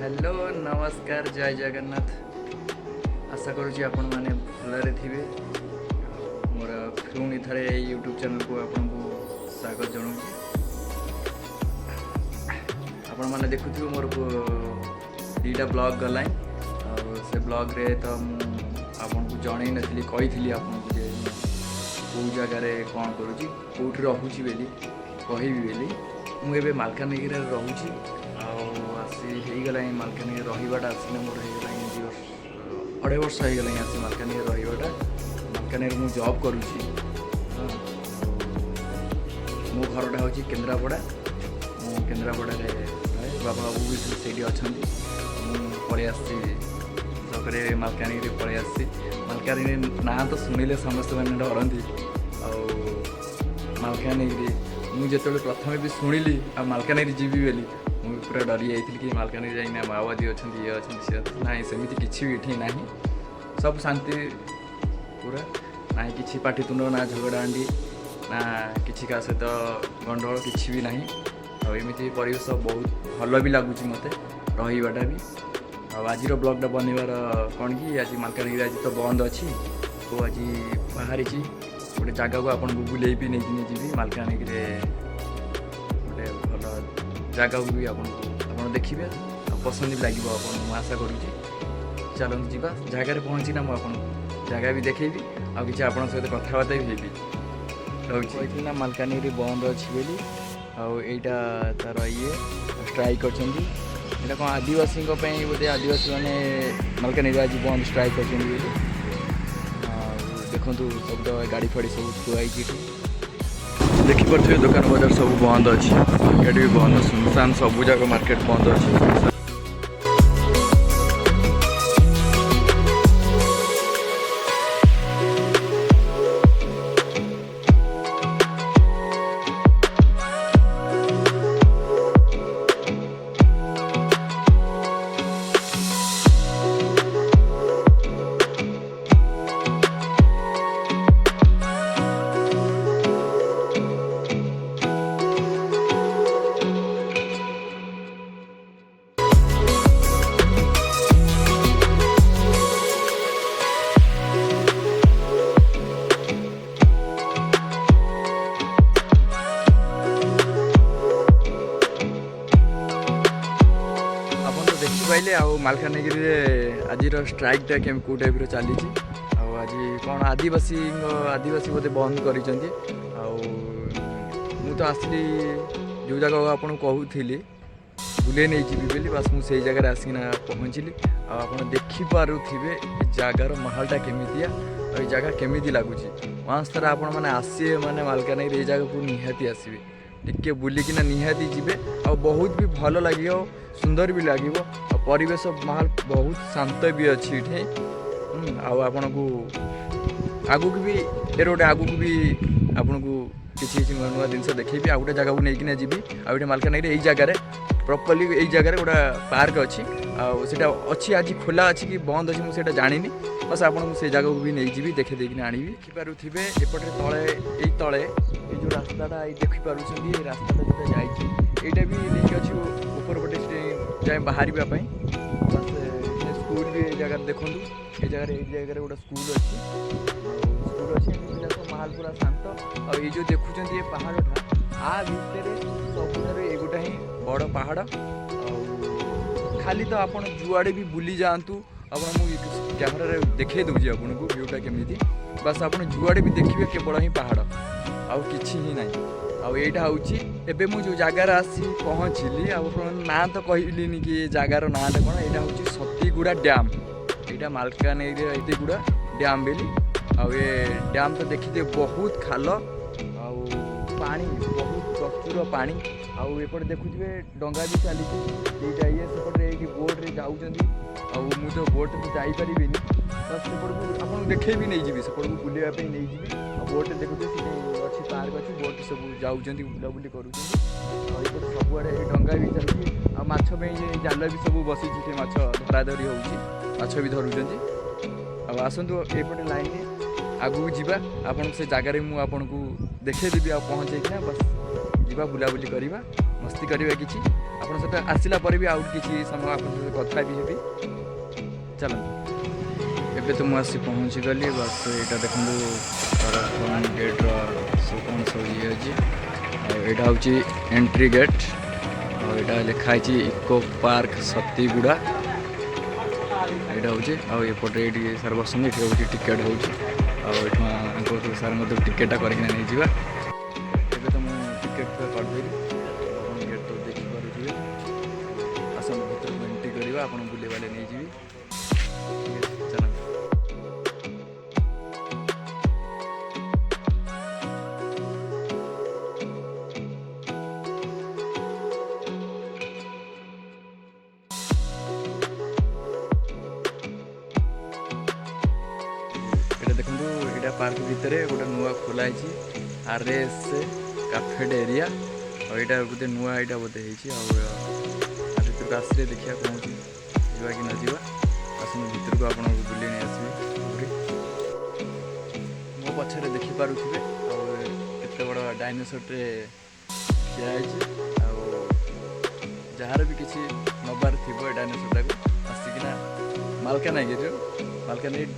Hello, ନମସ୍କାର, ଜୟ ଜଗନ୍ନାଥ। ଆଶା କରୁଛି ଆପଣମାନେ ଭଲରେ ଥିବେ। ମୋର ପୁଣି ଥରେ ଏଇ ୟୁଟ୍ୟୁବ୍ ଚ୍ୟାନେଲ୍କୁ ଆପଣଙ୍କୁ ସ୍ୱାଗତ ଜଣାଉଛି। ଆପଣମାନେ ଦେଖୁଥିବେ, ମୋର ଦୁଇଟା ବ୍ଲଗ୍ ଗଲାଣି। ଆଉ ସେ ବ୍ଲଗ୍ରେ ତ ମୁଁ ଆପଣଙ୍କୁ ଜଣେଇ ନଥିଲି, କହିଥିଲି ଆପଣଙ୍କୁ ଯେ ମୁଁ କେଉଁ ଜାଗାରେ କ'ଣ କରୁଛି, କେଉଁଠି ରହୁଛି ବୋଲି କହିବି ବୋଲି। ମୁଁ ଏବେ ମାଲକାନଗିରିରେ ରହୁଛି ଆଉ ଆସି ହେଇଗଲାଣି ମାଲକାନଗିରି ରହିବାଟା ଆସିଲେ ମୋର ହେଇଗଲାଣି 2 ବର୍ଷ, 2.5 ବର୍ଷ ହେଇଗଲାଣି ଆସି ମାଲକାନଗିରି ରହିବାଟା। ମାଲକାନଗିରି ମୁଁ ଜବ୍ କରୁଛି। ହଁ, ଆଉ ମୋ ଘରଟା ହେଉଛି କେନ୍ଦ୍ରାପଡ଼ା। ମୁଁ କେନ୍ଦ୍ରାପଡ଼ାରେ ରହେ। ବାବା ବୋଉ ବି ସେଇଠି ଅଛନ୍ତି। ମୁଁ ପଳେଇ ଆସିଛି ସକରେ ମାଲକାନଗିରି ପଳେଇ ଆସିଛି। ମାଲକାନଗିରି ନାଁ ତ ଶୁଣିଲେ ସମସ୍ତେ ମାନେ ଡରନ୍ତି। ଆଉ ମାଲକାନଗିରି ମୁଁ ଯେତେବେଳେ ପ୍ରଥମେ ବି ଶୁଣିଲି ଆଉ ମାଲକାନଗିରି ଯିବି ବୋଲି, ମୁଁ ବି ପୁରା ଡରି ଯାଇଥିଲି କି ମାଲକାନଗିରି ଯାଇକିନା ମାଓବାଦୀ ଅଛନ୍ତି, ଇଏ ଅଛନ୍ତି, ସିଏ ଅଛନ୍ତି। ନାହିଁ, ସେମିତି କିଛି ବି ଏଠି ନାହିଁ। ସବୁ ଶାନ୍ତି ପୁରା। ନାହିଁ କିଛି ପାଟିତୁଣ୍ଡ, ନା ଝଗଡ଼ାହାଣ୍ଡି, ନା କିଛି କାହା ସହିତ ଗଣ୍ଡଗୋଳ, କିଛି ବି ନାହିଁ। ଆଉ ଏମିତି ପରିବେଶ ବହୁତ ଭଲ ବି ଲାଗୁଛି ମୋତେ ରହିବାଟା ବି। ଆଉ ଆଜିର ବ୍ଲଗ୍ଟା ବନେଇବାର କ'ଣ କି, ଆଜି ମାଲକାନଗିରି ଆଜି ତ ବନ୍ଦ ଅଛି। ତ ଆଜି ବାହାରିଛି ଗୋଟେ ଜାଗାକୁ, ଆପଣଙ୍କୁ ବୁଲେଇ ବି ନେଇକି ଯିବି। ମାଲକାନଗିରିରେ ଗୋଟେ ଭଲ ଜାଗାକୁ ବି ଆପଣଙ୍କୁ ଆପଣ ଦେଖିବେ ଆଉ ପସନ୍ଦ ବି ଲାଗିବ ଆପଣଙ୍କୁ, ମୁଁ ଆଶା କରୁଛି। ଚାଲନ୍ତୁ ଯିବା। ଜାଗାରେ ପହଞ୍ଚିନା ମୁଁ ଆପଣଙ୍କୁ ଜାଗା ବି ଦେଖେଇବି ଆଉ କିଛି ଆପଣଙ୍କ ସହିତ କଥାବାର୍ତ୍ତା ବି ହେବି। ରହୁଛି। କହିଥିଲି ନା ମାଲକାନଗିରି ବନ୍ଦ ଅଛି ବୋଲି। ଆଉ ଏଇଟା ତାର ଇଏ ଷ୍ଟ୍ରାଇକ୍ କରିଛନ୍ତି। ଏଇଟା କ'ଣ ଆଦିବାସୀଙ୍କ ପାଇଁ ବୋଧେ। ଆଦିବାସୀମାନେ ମାଲକାନଗିରି ଆଜି ବନ୍ଦ ଷ୍ଟ୍ରାଇକ୍ କରିଛନ୍ତି ବୋଲି। ଆଉ ଦେଖନ୍ତୁ, ସବୁ ତ ଗାଡ଼ି ଫାଡ଼ି ସବୁ ଥୁଆ ହେଇଛି ଏଠି। ଦେଖିପାରୁଥିବେ, ଦୋକାନ ବଜାର ସବୁ ବନ୍ଦ ଅଛି, ମାର୍କେଟ ବି ବନ୍ଦ, ସୁନସାନ। ସବୁ ଯାକ ମାର୍କେଟ ବନ୍ଦ ଅଛି, ସୁନସାନ। ଆପଣ ତ ଦେଖିପାଇଲେ ଆଉ ମାଲକାନଗିରିରେ ଆଜିର ଷ୍ଟ୍ରାଇକ୍ଟା କେମିତି, କେଉଁ ଟାଇପ୍ର ଚାଲିଛି। ଆଉ ଆଜି କ'ଣ ଆଦିବାସୀଙ୍କ, ଆଦିବାସୀ ବୋଧେ ବନ୍ଦ କରିଛନ୍ତି। ଆଉ ମୁଁ ତ ଆସିଲି ଯେଉଁ ଜାଗାକୁ ଆପଣଙ୍କୁ କହୁଥିଲି ବୁଲେଇ ନେଇଯିବି ବୋଲି, ବାସ୍ ମୁଁ ସେଇ ଜାଗାରେ ଆସିକିନା ପହଞ୍ଚିଲି। ଆଉ ଆପଣ ଦେଖିପାରୁଥିବେ ଏ ଜାଗାର ମାହୋଲଟା କେମିତିଆ ଆଉ ଏ ଜାଗା କେମିତି ଲାଗୁଛି। ୱାନ୍ସ ଥରେ ଆପଣମାନେ ଆସିବେ ମାନେ ମାଲକାନଗିରି ଏଇ ଜାଗାକୁ ନିହାତି ଆସିବେ, ଟିକେ ବୁଲିକିନା ନିହାତି ଯିବେ। ଆଉ ବହୁତ ବି ଭଲ ଲାଗିବ, ସୁନ୍ଦର ବି ଲାଗିବ ଆଉ ପରିବେଶ ମାହୋଲ ବହୁତ ଶାନ୍ତ ବି ଅଛି ଏଠି। ଆଉ ଆପଣଙ୍କୁ ଆଗକୁ ବି ଏର ଗୋଟେ ଆଗକୁ ବି ଆପଣଙ୍କୁ କିଛି କିଛି ନୂଆ ନୂଆ ଜିନିଷ ଦେଖେଇବି। ଆଉ ଗୋଟେ ଜାଗାକୁ ନେଇକିନା ଯିବି। ଆଉ ଏଠି ମାଲକାନଗିରି ଏଇ ଜାଗାରେ, ପ୍ରପରଲି ଏଇ ଜାଗାରେ ଗୋଟେ ପାର୍କ ଅଛି। ଆଉ ସେଇଟା ଅଛି, ଆଜି ଖୋଲା ଅଛି କି ବନ୍ଦ ଅଛି ମୁଁ ସେଇଟା ଜାଣିନି। ବାସ୍, ଆପଣଙ୍କୁ ସେ ଜାଗାକୁ ବି ନେଇଯିବି, ଦେଖେଇ ଦେଇକିନା ଆଣିବି। ଦେଖିପାରୁଥିବେ, ଏପଟରେ ତଳେ, ଏଇ ତଳେ ଏଇ ଯେଉଁ ରାସ୍ତାଟା ଏଇ ଦେଖିପାରୁଛନ୍ତି, ଏଇ ରାସ୍ତାଟା ଯେଉଁଟା ଯାଇଛି, ଏଇଟା ବି ଲିଙ୍କ ଅଛି ଉପର ପଟେ ସେଠି ଯାଏ ବାହାରିବା ପାଇଁ। ବାସ୍, ସ୍କୁଲ ବି ଏଇ ଜାଗାରେ ଦେଖନ୍ତୁ, ଏଇ ଜାଗାରେ ଗୋଟେ ସ୍କୁଲ ଅଛି। ଆଉ ସ୍କୁଲ ଅଛି, ଏମିତି ପିଲା ସବୁ, ମାହୋଲ ପୁରା ଶାନ୍ତ। ଆଉ ଏଇ ଯେଉଁ ଦେଖୁଛନ୍ତି ଏ ପାହାଡ଼ଟା, ଆ ଭିତରେ ସବୁଠାରୁ ଏଇ ଗୋଟେ ହିଁ ବଡ଼ ପାହାଡ଼। ଆଉ ଖାଲି ତ ଆପଣ ଯୁଆଡ଼େ ବି ବୁଲି ଯାଆନ୍ତୁ ଆପଣ, ମୁଁ କ୍ୟାମେରାରେ ଦେଖେଇ ଦେଉଛି ଆପଣଙ୍କୁ ଭିୟୁଟା କେମିତି। ବାସ୍, ଆପଣ ଯୁଆଡ଼େ ବି ଦେଖିବେ କେବଳ ହିଁ ପାହାଡ଼, ଆଉ କିଛି ହିଁ ନାହିଁ। ଆଉ ଏଇଟା ହେଉଛି ଏବେ ମୁଁ ଯେଉଁ ଜାଗାରେ ଆସି ପହଞ୍ଚିଲି। ଆଉ ଆପଣ ନାଁ ତ କହିଲିନି କି ଏ ଜାଗାର ନାଁଟା କ'ଣ। ଏଇଟା ହେଉଛି ସତୀଗୁଡ଼ା ଡ୍ୟାମ୍। ଏଇଟା ମାଲକାନଗିରି ସତୀଗୁଡ଼ା ଡ୍ୟାମ୍ ବୋଲି। ଆଉ ଏ ଡ୍ୟାମ୍ ତ ଦେଖିଥିବେ, ବହୁତ ଖାଲ ଆଉ ପାଣି ବହୁତ ପ୍ରଚୁର ପାଣି। ଆଉ ଏପଟେ ଦେଖୁଥିବେ, ଡଙ୍ଗା ବି ଚାଲିଛି ଦୁଇଟା ଇଏ ସେପଟରେ। ଏଇଠି ବୋଟ୍ରେ ଯାଉଛନ୍ତି। ଆଉ ମୁଁ ତ ବୋଟ୍ରେ ତ ଯାଇପାରିବିନି। ବାସ୍, ସେପଟକୁ ଆପଣଙ୍କୁ ଦେଖେଇ ବି ନେଇଯିବି, ସେପଟକୁ ବୁଲିବା ପାଇଁ ନେଇଯିବି। ଆଉ ବୋଟ୍ରେ ଦେଖୁଥିବେ, ସେଠି ଅଛି, ପାର୍କ ଅଛି, ବୋଟ୍ରେ ସବୁ ଯାଉଛନ୍ତି, ବୁଲାବୁଲି କରୁଛନ୍ତି। ଆଉ ଏପଟେ ସବୁଆଡ଼େ ଏଇ ଡଙ୍ଗା ବି ଚାଲିଛି। ଆଉ ମାଛ ପାଇଁ ଯେ ଜାଲ ବି ସବୁ ବସିଛି, ସେ ମାଛ ଧରାଧରି ହେଉଛି, ମାଛ ବି ଧରୁଛନ୍ତି। ଆଉ ଆସନ୍ତୁ, ଏଇପଟେ ଲାଇନରେ ଆଗକୁ ଯିବା। ଆପଣଙ୍କୁ ସେ ଜାଗାରେ ମୁଁ ଆପଣଙ୍କୁ ଦେଖେଇଦେବି ଆଉ ପହଞ୍ଚେଇକିନା। ବାସ୍, ଯିବା, ବୁଲାବୁଲି କରିବା, ମସ୍ତି କରିବା କିଛି। ଆପଣଙ୍କ ସହିତ ଆସିଲା ପରେ ବି ଆଉ କିଛି ସମୟ ଆପଣଙ୍କ ସହିତ କଥା ବି ହେବି। ଚାଲନ୍ତୁ, ଏବେ ତ ମୁଁ ଆସି ପହଞ୍ଚିଗଲି। ବାସ୍, ଏଇଟା ଦେଖନ୍ତୁ, ତାର ଫ୍ରଣ୍ଟ ଗେଟ୍ର ସବୁ କ'ଣ ସବୁ ଇଏ ଅଛି। ଆଉ ଏଇଟା ହେଉଛି ଏଣ୍ଟ୍ରି ଗେଟ୍। ଆଉ ଏଇଟା ଲେଖା ହେଇଛି ଇକୋ ପାର୍କ ସତୀଗୁଡ଼ା, ଏଇଟା ହେଉଛି। ଆଉ ଏପଟେ ଏଇଠି ସାର୍ ବସନ୍ତି, ଏଠି ହେଉଛି ଟିକେଟ୍ ହେଉଛି। ଆଉ ଏଠୁ ଆଙ୍କ ସାର୍ ମଧ୍ୟ ଟିକେଟ୍ଟା କରିକିନା ନେଇଯିବା। ଏବେ ତ ମୁଁ ଟିକେଟ୍ ପୁରା କରିଦେଲି। ଆପଣ ଗେଟ୍ ତ ଦେଖିପାରୁଥିବେ। ଆସନ୍ତୁ, ଭିତରକୁ ଏଣ୍ଟ୍ରି କରିବା, ଆପଣ ବୁଲେଇ ବାଲେ ନେଇଯିବି। ଠିକ୍ ଅଛି, ଚାଲନ୍ତୁ। ଏଇଟା ଦେଖନ୍ତୁ, ଏଇଟା ପାର୍କ ଭିତରେ ଗୋଟେ ନୂଆ ଖୋଲା ହେଇଛି ଆର୍ ଏସ୍ କାଫେଟେରିଆ। ଆଉ ଏଇଟା ବୋଧେ ନୂଆ, ଏଇଟା ବୋଧେ ହେଇଛି। ଆଉ ଆ ଭିତରକୁ ଆସିଲେ ଦେଖିବା କ'ଣ ହେଉଛି, ଯିବା କି ନ ଯିବା। ଆସନ୍ତୁ, ଭିତରକୁ ଆପଣଙ୍କୁ ବୁଲେଇ ନେଇ ଆସିବି ପୁରୀ। ମୋ ପଛରେ ଦେଖିପାରୁଥିବେ, ଆଉ କେତେ ବଡ଼ ଡାଇନୋସରଟେ ଠିଆ ହେଇଛି। ଆଉ ଯାହାର ବି କିଛି ନେବାର ଥିବ ଏ ଡାଇନୋସରଟାକୁ, ଆସିକିନା ମାଲକାନଗିରିରୁ, ମାଲକାନଗିରି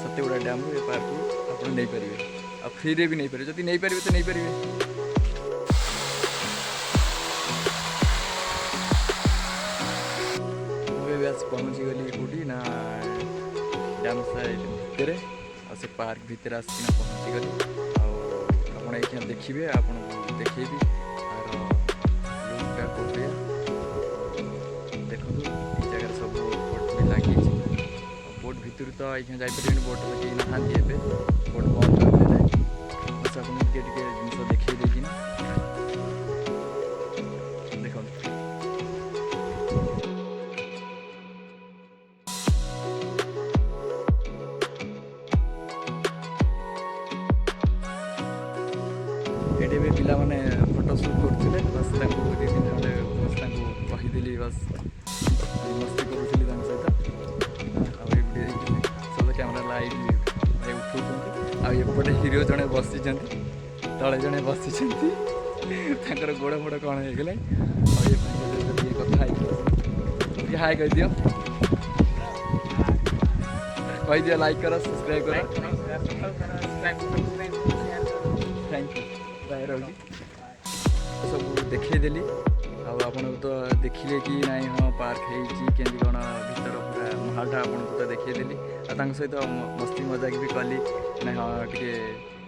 ସତୀଗୁଡ଼ା ଡ୍ୟାମ୍ରୁ ଏ ପାର୍କରୁ ଆପଣ ନେଇପାରିବେ। ଆଉ ଫ୍ରିରେ ବି ନେଇପାରିବେ। ଯଦି ନେଇପାରିବେ ତ ନେଇପାରିବେ। ମୁଁ ଏବେ ଆସି ପହଞ୍ଚିଗଲି କେଉଁଠି ନା ଡ୍ୟାମ୍ ସାଇଡ଼୍ ଭିତରେ। ଆଉ ସେ ପାର୍କ ଭିତରେ ଆସିକିନା ପହଞ୍ଚିଗଲି। ଆଉ ଆପଣ ଏଇଖିନା ଦେଖିବେ, ଆପଣଙ୍କୁ ଦେଖେଇବି ଆର ଲୁକ୍ଟା କୋଉ ଭଳିଆ। ଦେଖନ୍ତୁ, ଏଇ ଜାଗାରେ ସବୁ ବୋଟ୍ ବି ଲାଗିଛି। ଆଉ ବୋଟ୍ ଭିତରୁ ତ ଏଇଖିନା ଯାଇପାରିବେନି, ବୋଟ୍ ତ କେହି ନାହାନ୍ତି ଏବେ, ବୋଟ୍ ବନ୍ଦ କରିଦେଲେ। ବାସ୍, ଆପଣଙ୍କୁ ଟିକେ ଟିକେ ଜିନିଷ ଦେଖେଇ ଦେଇକିନା, ଦେଖନ୍ତୁ। ଏଠି ଏବେ ପିଲାମାନେ ଫଟୋ ସୁଟ୍ କରୁଥିଲେ। ବାସ୍, ତାଙ୍କୁ ଦୁଇ ତିନି ଖଣ୍ଡେ ବାସ୍ ତାଙ୍କୁ କହିଦେଲି। ବାସ୍, ମସ୍ତି କରୁଥିଲି ତାଙ୍କ ସହିତ। ଆଉ ଏଇଠି ଏଇଠି ସବୁ କ୍ୟାମେରା ଲାଇଟ୍ ଭାଇ ଉଠଉଛନ୍ତି। ଆଉ ଏପଟେ ହିରୋ ଜଣେ ବସିଛନ୍ତି, ତଳେ ଜଣେ ବସିଛନ୍ତି, ତାଙ୍କର ଗୋଡ଼ ଫୋଡ଼ କ'ଣ ହେଇଗଲାଣି। ଆଉ ଏ ଭାଇଙ୍କ ସହିତ ଟିକେ କଥା ହେଇକି, ଟିକେ ହାଏ କହିଦିଅ, କହିଦିଅ, ଲାଇକ୍ କର, ସବସ୍କ୍ରାଇବ୍ କର। Thank you, bye, ରହୁଛି। ସବୁ ଦେଖେଇଦେଲି। ଆଉ ଆପଣଙ୍କୁ ତ ଦେଖିଲେ କି ନାଇଁ, ହଁ, ପାର୍କ ହେଇଛି କେମିତି କ'ଣ, ଭିତର ପୁରା ମାହୋଲଟା ଆପଣଙ୍କୁ ତ ଦେଖେଇଦେଲି। ଆଉ ତାଙ୍କ ସହିତ ମସ୍ତି ମଜାକ ବି କଲି। ନାଇଁ, ହଁ, ଟିକେ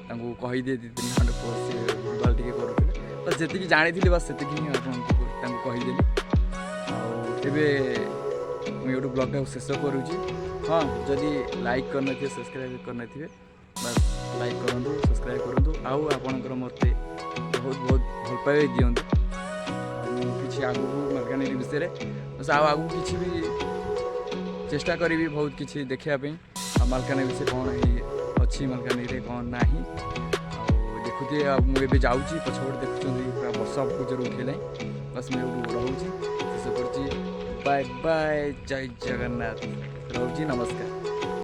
ତାଙ୍କୁ କହିଦିଏ ଦୁଇ ତିନି ଖଣ୍ଡେ, ସେ ଭୁଲଭାଲ ଟିକେ କରୁଥିଲେ। ବାସ୍, ଯେତିକି ଜାଣିଥିଲି, ବାସ୍ ସେତିକି ହିଁ ଆପଣଙ୍କୁ ତାଙ୍କୁ କହିଦେଲି। ଆଉ ଏବେ ମୁଁ ଏଇଠୁ ବ୍ଲଗ୍ଟାକୁ ଶେଷ କରୁଛି। ହଁ, ଯଦି ଲାଇକ୍ କରିନଥିବେ, ସବସ୍କ୍ରାଇବ୍ କରିନଥିବେ, ବାସ୍ ଲାଇକ୍ କରନ୍ତୁ, ସବସ୍କ୍ରାଇବ୍ କରନ୍ତୁ। ଆଉ ଆପଣଙ୍କର ମୋତେ ବହୁତ ବହୁତ ଭଲ ପାଇବା ଦିଅନ୍ତୁ। ଆଉ ମୁଁ କିଛି ଆଗକୁ ମାଲକାନଗିରି ବିଷୟରେ ବାସ୍ ଆଉ ଆଗକୁ କିଛି ବି ଚେଷ୍ଟା କରିବି ବହୁତ କିଛି ଦେଖିବା ପାଇଁ। ଆଉ ମାଲକାନଗିରି ବିଷୟରେ କ'ଣ ହେଇ ଅଛି, ମାଲକାନଗିରିରେ କ'ଣ ନାହିଁ, ଆଉ ଦେଖୁଥିବେ। ଆଉ ମୁଁ ଏବେ ଯାଉଛି, ପଛପଟେ ଦେଖୁଛନ୍ତି, ପୁରା ବର୍ଷା ବହୁତ ଜୋର ଉଠେଇଲାଣି। ବାସ୍, ମୁଁ ଏଇଠୁ ରହୁଛି, ଶେଷ କରୁଛି। ବାଏ ବାଏ, ଜୟ ଜଗନ୍ନାଥ, ରହୁଛି, ନମସ୍କାର।